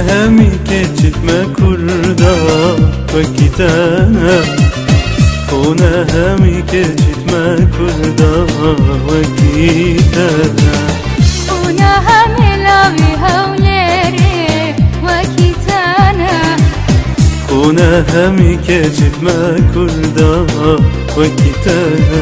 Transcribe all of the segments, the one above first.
هەمی کێچت مە کوردا وەکی تەنە خۆنە هەمی کێچت مە کوردا وەکی تەنە خۆنە هەمی لاوی هەولێرێ وەکی تەنە خۆنە هەمی کێچت مە کوردا وەکی تەنە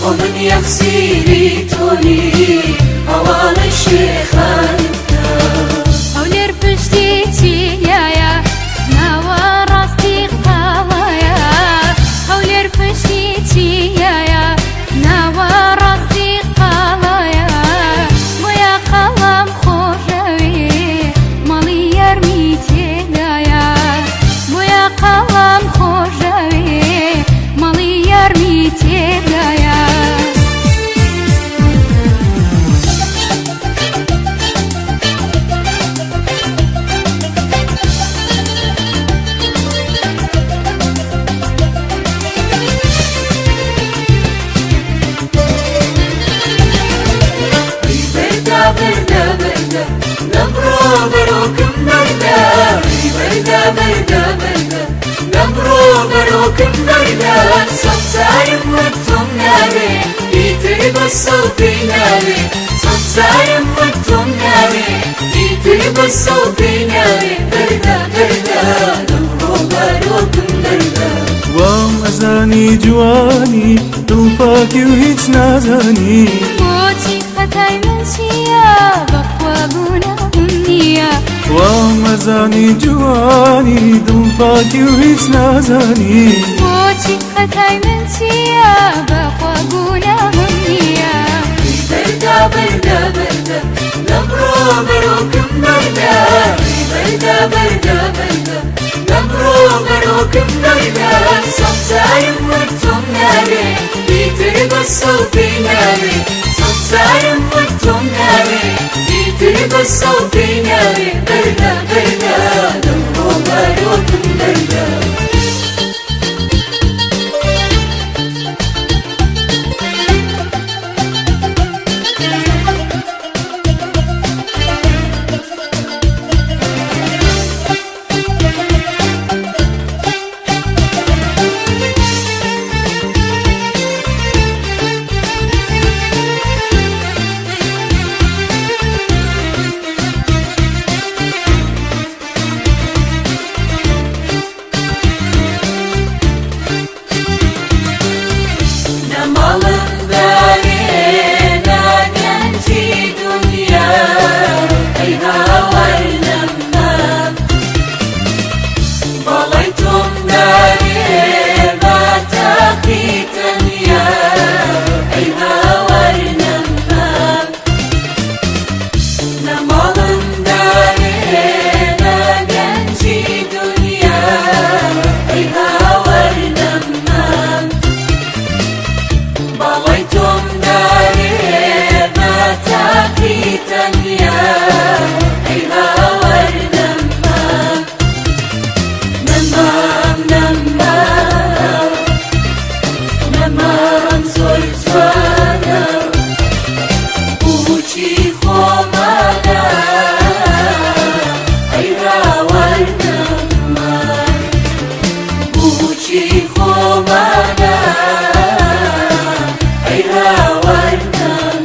ومن يخسيري توني حوالي شيخانتك. هەولێر پشتی چیایە ناوە ڕاستی قاڵایە هەولێر پشتی چیایە ناوە ڕاستی قاڵایە بۆیە قەڵام خۆشەوێ ماڵی یارمی تێدایە بۆیە قەڵام خۆشەوێ ماڵی یارمی تێدایە. بەردە بەردە بەردە نەمڕۆ بەرۆکم بەردە بەردە بەردە بەردە نەمڕۆ بەرۆکم بەردە سەبزارم وەک تۆم ناوێ ئیتر بە سەوپێی ناوێ سەبزارم وەک تۆم ناوێ ئیتر بە سەوپێی ناوێ بەردە بەردە نەمڕۆ بەرۆکم بەردە. وام ئەزانی جوانی دڵپاکی و هیچ نازانی. بۆچی خەتای من چییە؟ بەخوا گوناهم نییە. وام ئەزانی جوانی دڵپاکی و هیچ نازانی. بۆچی خەتای من چییە؟ بەخوا گوناهم نییە. بەردە بەردە بەردە نەمڕۆ بەرۆکم بەردە بەردە بەردە بەردە نەمڕۆ بەرۆکم بەردە سەبزارم وەک تۆم ناوێ ئیتر بە سەوپێی ناوێ سەبزارم وەک تۆم ناوێ ئیتر بە سەوپێی ناوێ بەردە بەردە نەمڕۆ بەرۆکم بەردە. نەماڵم دارێ ناگەنجی دنیا ئەی هاوار نەمام باڵای تۆم دارێ با تاقی تەنیا ئەی هاوار نەمام نەماڵم دارێ ناگەنجی دنیا ئەی هاوار نەمام باڵای تۆم دارێ بە تاقی تەنیا ئەی هاوار نەمام نەمام نەمام نەمام زۆر جوانە بۆچی خۆمانە ئەی هاوار نەمام بۆچی خۆمانە ئەی هاوار نەمام.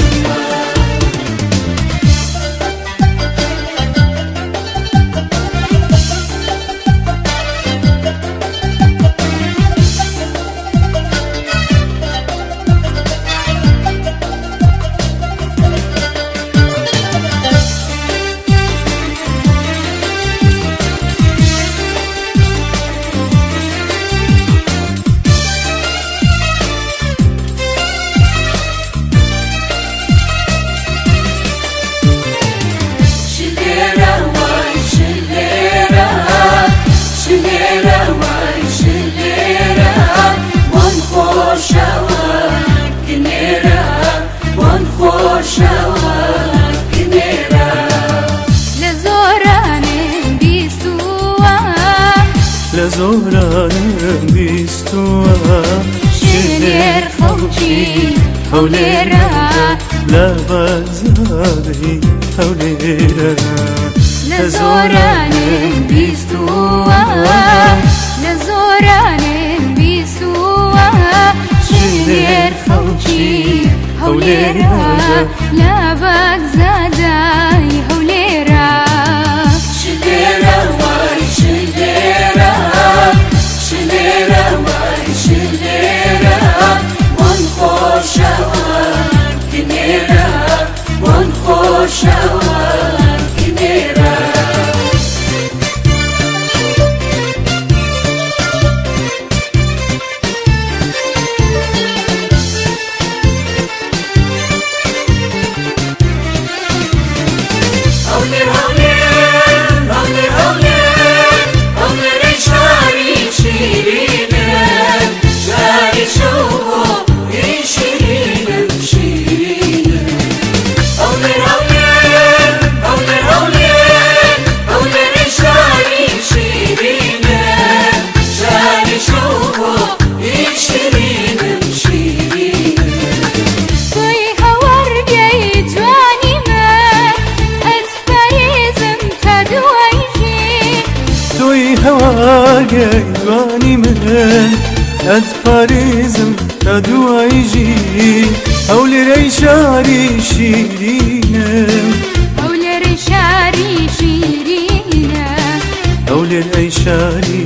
لە زۆرانم بیستووە. شلێر خەڵکی هەولێرە. لە بەگزادەی هەولێرە. لە زۆرانم بیستووە، لە زۆرانم بیستووە، شلێر خەڵکی هەولێرە، لە بەگزادەی هەولێرە. شلێرە وای شلێرە، شلێرە وای شلێرە، بۆن خۆشەوان کنێرە، بۆن خۆشەوان کنێرە. هەولێر هەولێر هەولێر هەولێر هەولێر ئەی شاری شیرینم، شاری شەو ی شیرینم شیرینم. هەولێر هەولێر هەولێر هەولێر هەولێر ئەی شاری شیرینم، شاری شەو ی شیرینم شیرینم. تۆی هەوەرگەی جوانی من، ئەتپارێزم تا دوای ژین. تۆی هەوارگەی جوانی من، ئەتپارێزم تا دوای ژین. هەولێرەی شاری شیرینم. هەولێرەی شاری شیرینە. هەولێر ئەی شاری